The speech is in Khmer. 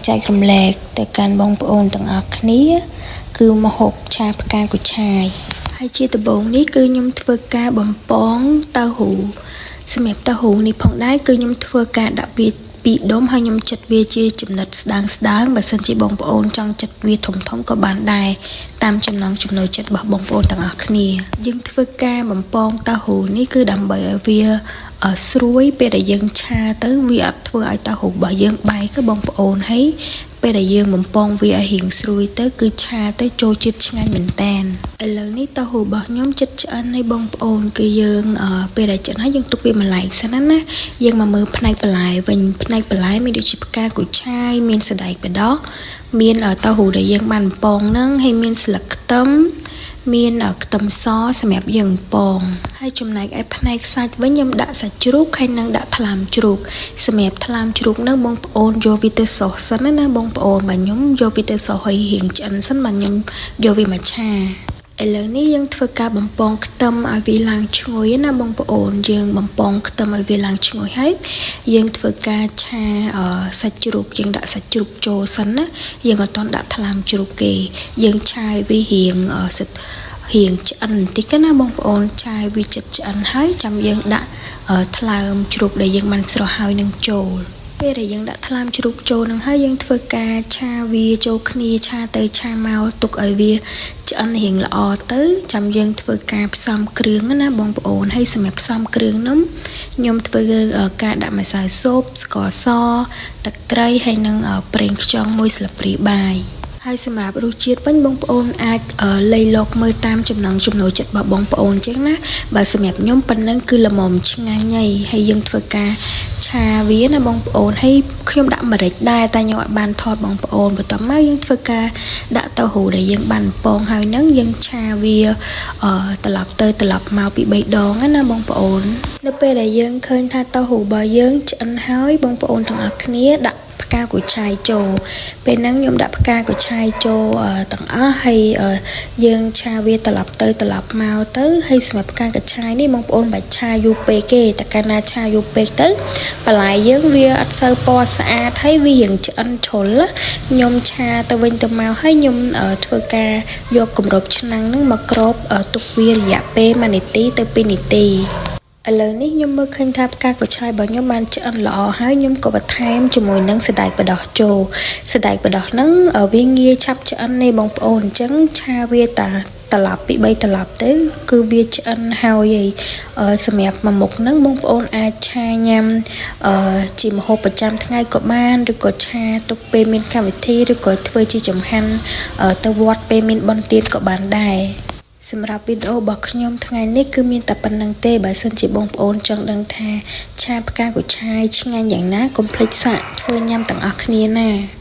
ចែករំលែកទៅកាន់បងប្អូនទាំងអស់គ្នា គឺម្ហូបឆាផ្កាគូឆាយហើយជាដំបូងនេះគឺខ្ញុំធ្វើការបំពងតៅហ៊ូសម្រាប់តៅហ៊ូនេះផងដែរគឺខ្ញុំធ្វើការដាក់វាពីរដុំហើយខ្ញុំចិតវាជាចំណិតស្ដើងស្ដើងបើសិនជាបងប្អូនចង់ចិតវាធំធំក៏បានដែរតាមចំណង់ចំណូលចិត្តរបស់បងប្អូនទាំងអស់គ្នាយើងធ្វើការបំពងតៅហ៊ូនេះគឺដើម្បីឲ្យវាស្រួយពេលដែលយើងឆាទៅវាអត់ធ្វើឲ្យតៅហ៊ូរបស់យើងបែកទេបងប្អូនហើយពេលដែលយើងបំពងវាឲ្យរៀងស្រួយទៅគឺឆាទៅចូលជាតិឆ្ងាញ់មែនតែនឥឡូវនេះតៅហ៊ូរបស់ខ្ញុំចិត្តឆ្អិនហើយបងប្អូនគឺយើងពេលដែលឆ្អិនហើយយើងទុកវាម្លែកសិនណាយើងមកមើលផ្នែកបន្លែវិញផ្នែកបន្លែមានដូចជាផ្កាគូឆាយមានសណ្តែកបណ្ដោះមានតៅហ៊ូដែលយើងបានបំពងហ្នឹងហើយមានស្លឹកខ្ទឹមមានខ្ទឹមសសម្រាប់យើងបំពងហើយចំណែកឯផ្នែកសាច់វិញខ្ញុំដាក់សាច់ជ្រូកហើយនិងដាក់ថ្លើមជ្រូកសម្រាប់ថ្លើមជ្រូកហ្នឹងបងប្អូនយកវាទៅស្រុះសិនណាបងប្អូនបាទខ្ញុំយកវាទៅស្រុះឲ្យរៀងឆ្អិនសិនបាទខ្ញុំយកវាមកឆាឥឡូវនេះយើងធ្វើការបំពងខ្ទឹមឲ្យវាឡើងឈ្ងុយណាបងប្អូនយើងបំពងខ្ទឹមឲ្យវាឡើងឈ្ងុយហើយយើងធ្វើការឆាសាច់ជ្រូកយើងដាក់សាច់ជ្រូកចូលសិនណាយើងអត់ទាន់ដាក់ថ្លើមជ្រូកទេយើងឆាឲ្យវារៀងសិតរៀងឆ្អិនបន្តិចណាបងប្អូនឆាឲ្យវាចិត្តឆ្អិនហើយចាំយើងដាក់ថ្លើមជ្រូកដែលយើងបានស្រុះហើយនឹងចូលពេលដែលយើងដាក់ថ្លើមជ្រូកចូលនឹងហើយយើងធ្វើការឆាវាចូលគ្នាឆាទៅឆាមកទុកឲ្យវាឆ្អិនរៀងល្អទៅចាំយើងធ្វើការផ្សំគ្រឿងណាបងប្អូនហើយសម្រាប់ផ្សំគ្រឿងនោះខ្ញុំធ្វើការដាក់ម្សៅស៊ុបស្ករសទឹកត្រីហើយនិងប្រេងខ្យងមួយស្លាបព្រាបាយហើយសម្រាប់រសជាតិវិញបងប្អូនអាចលៃលកមើលតាមចំណង់ចំណូលចិត្តរបស់បងប្អូនអញ្ចឹងណាបើសម្រាប់ខ្ញុំប៉ុណ្ណឹងគឺល្មមឆ្ងាញ់ហើយហើយយើងធ្វើការឆាវាណាបងប្អូនហើយខ្ញុំដាក់ម្រេចដែរតែខ្ញុំអត់បានថតបងប្អូនបន្ទាប់មកយើងធ្វើការដាក់តៅហ៊ូដែលយើងបានបំពងហើយហ្នឹងយើងឆាវាត្រឡប់ទៅត្រឡប់មកពី3ដងណាបងប្អូននៅពេលដែលយើងឃើញថាតៅហ៊ូរបស់យើងឆ្អិនហើយបងប្អូនទាំងអស់គ្នាដាក់ផ្កាគូឆាយចូលពេលហ្នឹងខ្ញុំដាក់ផ្កាគូឆាយចូលទាំងអស់ហើយយើងឆាវាត្រឡប់ទៅត្រឡប់មកទៅហើយសម្រាប់ផ្កាកញ្ឆាយនេះបងប្អូនបាច់ឆាយូរពេកទេតែកាលណាឆាយូរពេកទៅបន្លែយើងវាអត់សូវពណ៌ស្អាតហើយវារៀងឆ្អិនជ្រុលខ្ញុំឆាទៅវិញទៅមកហើយខ្ញុំធ្វើការយកគម្របឆ្នាំងហ្នឹងមកគ្របទុកវារយៈពេល1នាទីទៅ2នាទីឥឡូវនេះខ្ញុំមើលឃើញថាផ្កាគូឆាយរបស់ខ្ញុំបានឆ្អិនល្អហើយខ្ញុំក៏បន្ថែមជាមួយនឹងសណ្តែកបណ្ដោះចូលសណ្តែកបណ្ដោះហ្នឹងវាងាយឆាប់ឆ្អិនទេបងប្អូនអញ្ចឹងឆាវាតាត្រឡប់ពី3ត្រឡប់ទៅគឺវាឆ្អិនហើយសម្រាប់មួយមុខហ្នឹងបងប្អូនអាចឆាញ៉ាំជាម្ហូបប្រចាំថ្ងៃក៏បានឬក៏ឆាទុកពេលមានកម្មវិធីឬក៏ធ្វើជាចង្ហាន់ទៅវត្តពេលមានបុណ្យទានក៏បានដែរសម្រាប់វីដេអូរបស់ខ្ញុំថ្ងៃនេះគឺមានតែប៉ុណ្ណឹងទេបើសិនជាបងប្អូនចង់ដឹងថាឆាផ្កាគូឆាយឆ្ងាញ់យ៉ាងណាកុំភ្លេចសាកធ្វើញ៉ាំទាំងអស់គ្នាណា។